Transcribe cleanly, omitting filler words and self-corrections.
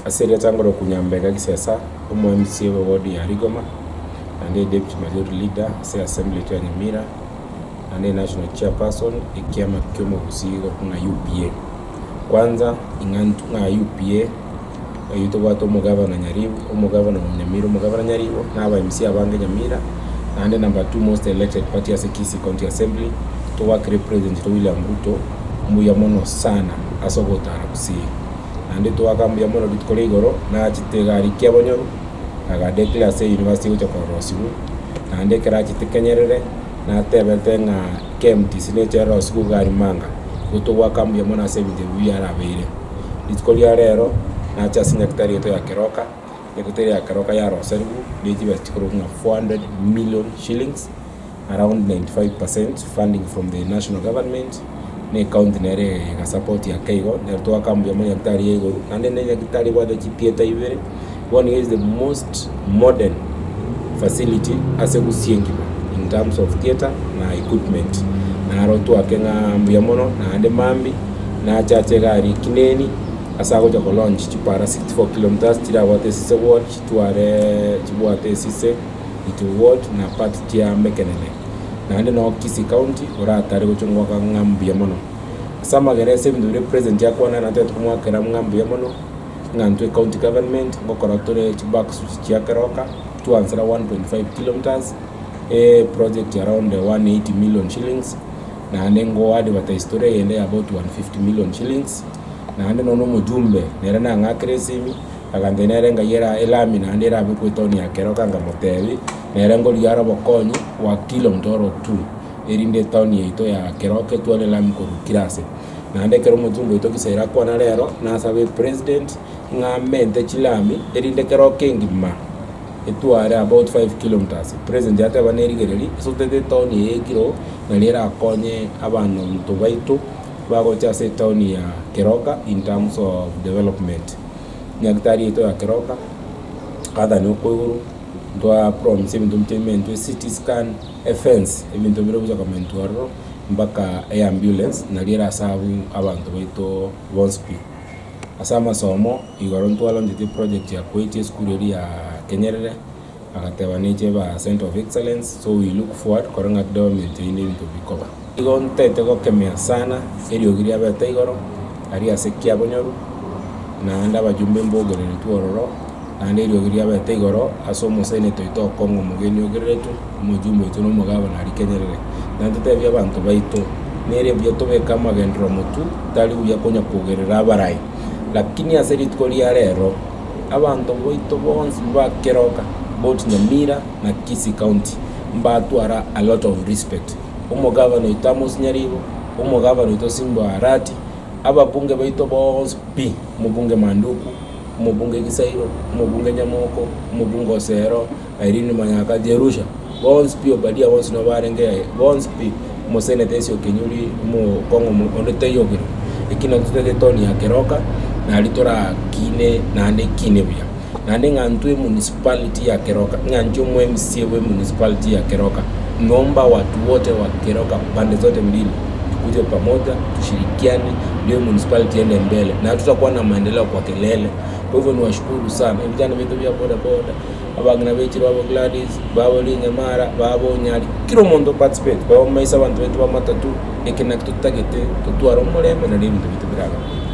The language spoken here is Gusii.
Ase erieta ngoroku Nyambega Gisesa, omo MCA bwe ward ya Rigoma, naende Deputy Majority Leader ase Assembly yaito ya Nyamira, naende National Chairperson ekiama kia omogusii igoro ng'a UPA. Kwanza ing'a intwe ng'a UPA, oyio tobwate omogavana Nyaribo, omogavana o Nyamira, omogavana Nyaribo, na aba MCA abange Nyamira, naende number two most elected party ase Kisii County Assembly, togwakera epresident oito William Ruto mbuya mono sana ase ogotara Gusii. Naende twaka mbuya mono rituko ria igoro, nachete egari kiabonyoru, aga declare ase university egocha korosiwa, naende ekero achete kenyerere, natebete ng'a KMTC neche erosiwe egari manga, igo togoaka mbuya mono ase ebinto ebi biarabeire. Rituko ria rero, nache ase nyagetari yaito ya Keroka, nyagetari ya Keroka yaroserigwe ne chibesa chikorokwa ng'a 400 million shillings, around 95 percent funding from the national government, na ecounty nere egasupport ake igo, nero twaka mbuya mono nyagetari ya igoro, naende ne nyagetari ebwate chitheatre ibere, bono iga is the most modern facility ase gusii engima in terms of theatre na equipment. Naro twake ng'a mbuya mono naende mambia, nachache egari ekineni, ase agocha ko launch chipara 64 kilometres chirabwate esise ward, chitware chibwate esise Itu ward na part chia Mekenene. Naende noo Kisii County oratare gochia ngoaka ng'a mbuya mono. Ase amagera ase ebinto biria president akwana natagete komoakera ng'a mbuya mono, ng'a intwe county government ngokora tore chibackstreet chia Keroka, twansera 1.5 kilometres, eproject around 180 million shillings, naende ngo advertise tore eyende ya about 150 million shillings, naende nonya omojumbe nere nang'akere esimi, agantebia nere ngai era elami naende erabekwe etown ya Keroka nkamotebi, nere nkorigia are obokonyi bwa kila omotoro two, erinde etown yaito ya Keroka etware elami korwa kera ase. Naende ekero omojumbe oito Gisairo akwana rero, nasabe epresident ng'a amente chilami, erinde Keroka engima etware about 5 kilometres. President ateba nerigereria ase otete etown eye ekiro, nari erakonye abanto baito bagocha ase etown ya Keroka in terms of development. Nyagetari yaito ya Keroka, Gathani okwo igoro, ntwa promise ebinto mtementwe CT scan, efence, ebinto bire gocha komentwa ororo mpaka eambulance nari eraserve abanto baito bonsi pi. Ase amasomo, igoro ntwalauncheti eproject ya koetia esukuru eria ya Kenyerere, agateba neche eba centre of excellence, so we look forward korora ng'a development eyio na ebinto bikoba. Igo ntaete gokemea sana eriogi riabete igoro, aria ase kiabonyoru, naende abajumbe mbogereretwe ororo, naende eriogi riabete igoro ase omoseneta oito okong'a omogeni ogereretwe, omojumbe oito na omogabana aria Kenyerere. Naende totebie abanto baito, nere buya tobeke amagenderero motwe, tari buya konya kogerera abarai. Lakini ase rituko ria rero, abanto baito bonsi ba Keroka, both Nyamira na Kisii County, mbatwara a lot of respect. Omogabana oito Amos Nyaribo, omogabana oito Simba Arati, ababunge baito bonsi pi, omobunge Manduku, omobunge Gisairo, omobunge Nyamoko, omobunge Osero, Irene Mayaka, Jerusha, bonsi pi Obadia bonsi nabo barenge bonsi pi, omoseneta Esio Kinyuri, omokong'u omo onde taiyo okero. Eki nakio totagete etown ya Keroka, nari torakine naende ekine buya. Naende ng'a intwe emunicipality ya Keroka, ng'a inche omo MCA bwa emunicipality ya Keroka, naomba watu wote wa Keroka pande zote mbili tukuje pamoja tushirikiane ndio municipality iende mbele na hatutakuwa na maendeleo kwa kelele. Kwa hivyo niwashukuru sana vijana wetu bia boda boda abang'ina bechire babo Gladys, babo Rinyamara, babo Onyari, kila omonto participate babo maiso abanto baito ba matatu, eke nakio totagete totware omorembe nario ebinto biaito birabe buya.